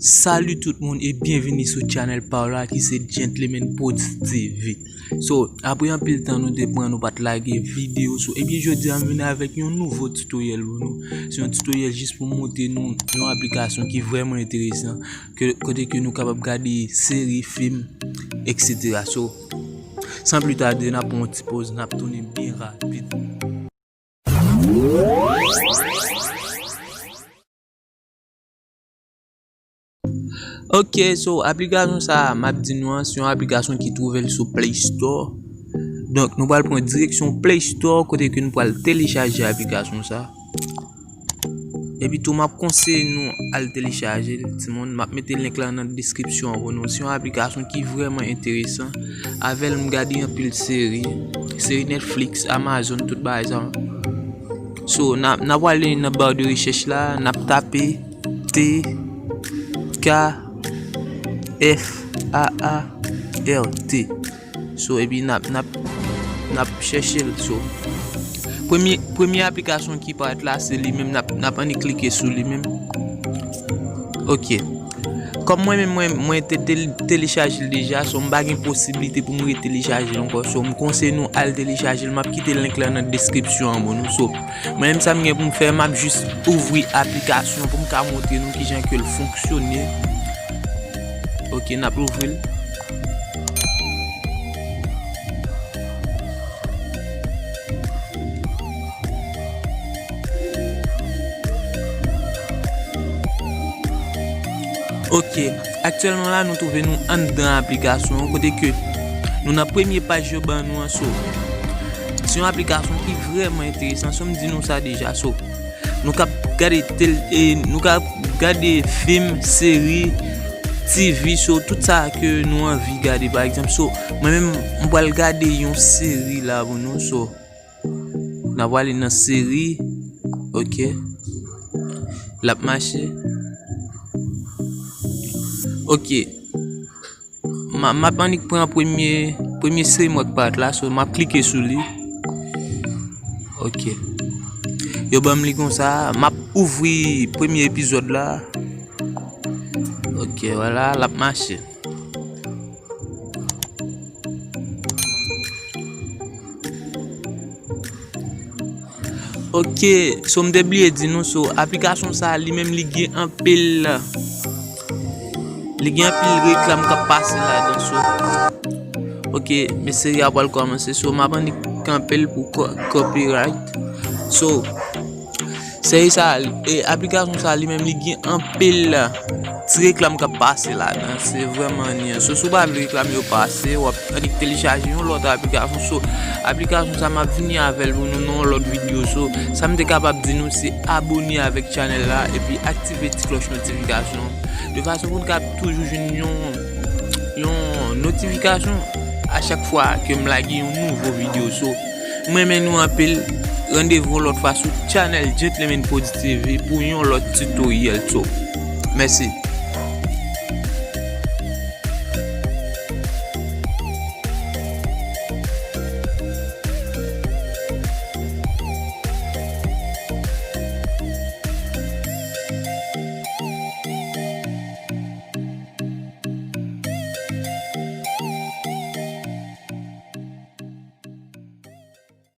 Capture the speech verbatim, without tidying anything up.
Salut tout moun e byenvini sou channel pa w la ki se Gentleman Prodz T V. So, apre anpil tan nou te pran nou pa t lage videyo. So, ebyen jodi a m vini avèk yon nouvo tutoriel pou nou. Se yon tutoriel jis pou montre nou yon aplikasyon ki vrèman enteresan, ke, kote ke nou kapab gade seri, fim, et cetera. So, san pli tade, n ap pran yon ti poz, n ap tounen byen rapid. Ok, so aplikasyon sa a, m ap di nou an, se yon aplikasyon ki twouve l sou Play Store. Donk, nou pral pran direksyon Play Store kote ke nou pral telechaje aplikasyon sa a. Epi tou, m ap konseye nou al telechaje l, timoun. M ap mete link la nan deskripsyon an pou nou. Se yon aplikasyon ki vrèman enteresan. Avè l, m gade anpil seri. Seri Netflix, Amazon, tout bagay sa. So, n a, n a prale nan bar de rechèch la, n ap tape T K F A A R T. So, epi n ap, n ap, n ap chèche l. So, premye, premye aplikasyon ki parèt la, se li menm, n ap, n ap annik klike sou li menm. Ok. Kòm mwen menm, mwen, mwen te tel-, telechaje l deja, so m pa gen posiblite pou m retelechaje l ankò. So, m konseye nou al telechaje l. M ap kite link la nan deskripsyon an pou nou. So, mwen menm sa m gen pou m fè, m ap jis ouvri aplikasyon pou m ka montre nou kijan ke l fonksyone. Ok, n ap louvri l. Ok, aktyèlman la, nou twouve nou anndan aplikasyon an, kote ke nou nan premye paj yo ban nou an. So, se yon aplikasyon ki vrèman enteresan, so m di nou sa deja. So, nou kab gade tel-, e, nou kab gade fim, seri, T V, so, tout sa ke nou anvi gade, pa egzanp. So, mwen menm, m pral gade yon seri la pou nou, so, n a prale nan seri, ok, l ap mache, ok. M a, m ap annik pran premye, premye seri m wè k parèt la, so m ap klike sou li. Ok. Yo ban m li konsa, m ap ouvri premye epizòd la. Ok, vwala, l ap mache. Ok, so m te bliye di nou, so aplikasyon sa a li menm li gen anpil, li gen anpil reklam k ap pase ladan, so. Ok, men seri a pral kòmanse, so m ap annik kanpe l pou co-, copyright. So, seri sa a, e, aplikasyon sa a li menm li gen anpil ti reklam k ap pase ladan, se vrèman annuyan. So, si w pa vle reklam yo pase, w ap annik telechaje yon lòt aplikasyon. So, aplikasyon sa m ap vini avè l pou nou nan yon lòt videyo. So, sa m te kapab di nou se abone avèk chanèl la epi aktive ti klòch notifikasyon de fason pou n ka toujou jwenn yon, yon notifikasyon a chak fwa ke m lage yon nouvo videyo. So, m renmen nou anpil. Randevou yon lòt fwa sou chanèl Gentleman Prodz T V pou yon lòt tutoriel. So, mèsi.